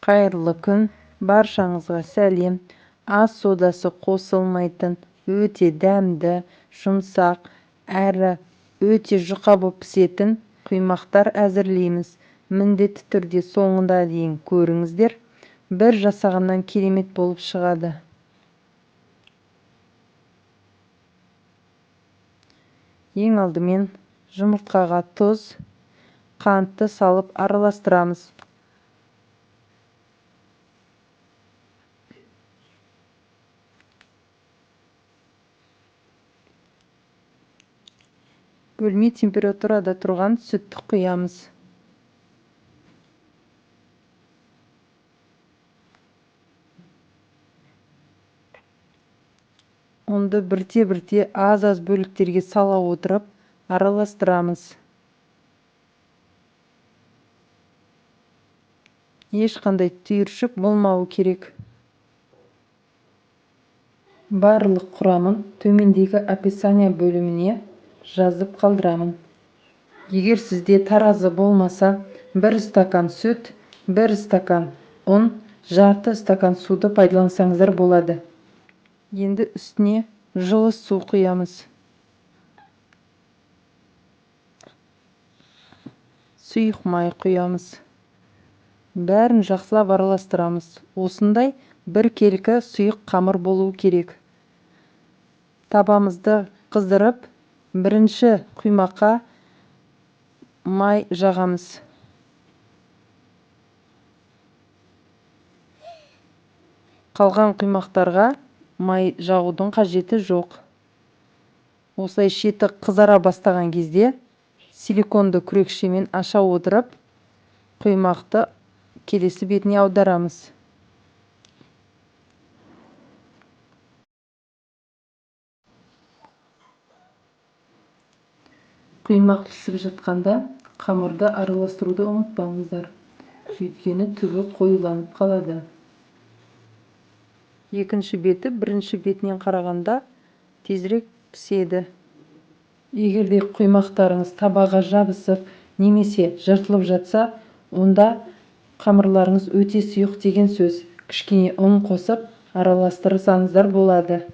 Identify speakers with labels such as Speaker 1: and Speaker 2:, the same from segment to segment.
Speaker 1: Қайырлы күн, баршаңызға сәлем! Ас содасы қосылмайтын, өте дәмді, жұмсақ әрі өте жұқа боп пісетін құймақтар әзірлейміз. Міндетті түрде соңына дейін көріңіздер. Бір жасағаннан керемет болып шығады. Ең алдымен жұмыртқаға тұз, қантты салып араластырамыз. Бөлме температурада тұрған сүтті құямыз. Ұнды бірте-бірте аз-аз бөліктерге сала отырып араластырамыз. Ешқандай түйіршік болмауы керек. Барлық құрамын төмендегі описание бөліміне жазып қалдырамын. Егер сізде таразы болмаса, 1 стакан сүт, 1 стакан ұн, жарты стакан суды пайдалансаңыздар болады. Енді үстіне жылы су құямыз. Сұйық май құямыз. Бәрін жақсылап араластырамыз. Осындай біркелкі сұйық қамыр болуы керек. Табамызды қыздырып, бірінші құймаққа май жағамыз. Қалған құймақтарға май жағудың қажеті жоқ. Осылай шеті қызара бастаған кезде силиконды күрекшемен аша отырып, құймақты келесі бетіне аударамыз. Құймақ пісіп жатқанда қамырды араластыруды ұмытпаңыздар, өйткені түбі қоюланып қалады. Екінші беті бірінші бетінен қарағанда тезірек піседі. Егер де құймақтарыңыз табаға жабысып немесе жыртылып жатса, онда қамырларыңыз өте сұйық деген сөз. Кішкене ұн қосып араластырсаңыздар болады.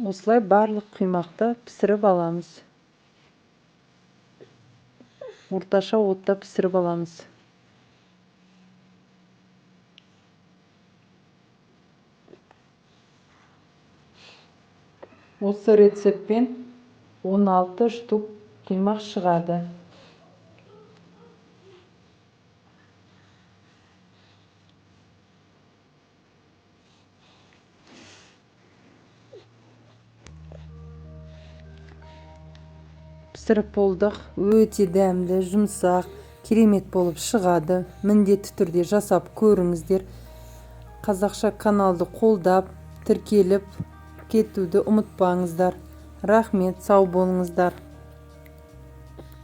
Speaker 1: Осылай барлық құймақты пісіріп аламыз. Орташа отта пісіріп аламыз. Осы рецептпен 16 штук құймақ шығады. Пісіріп болдық. Өте дәмді, жұмсақ, керемет болып шығады. Міндетті түрде жасап көріңіздер. Қазақша каналды қолдап, тіркеліп кетуді ұмытпаңыздар. Рахмет, сау болыңыздар.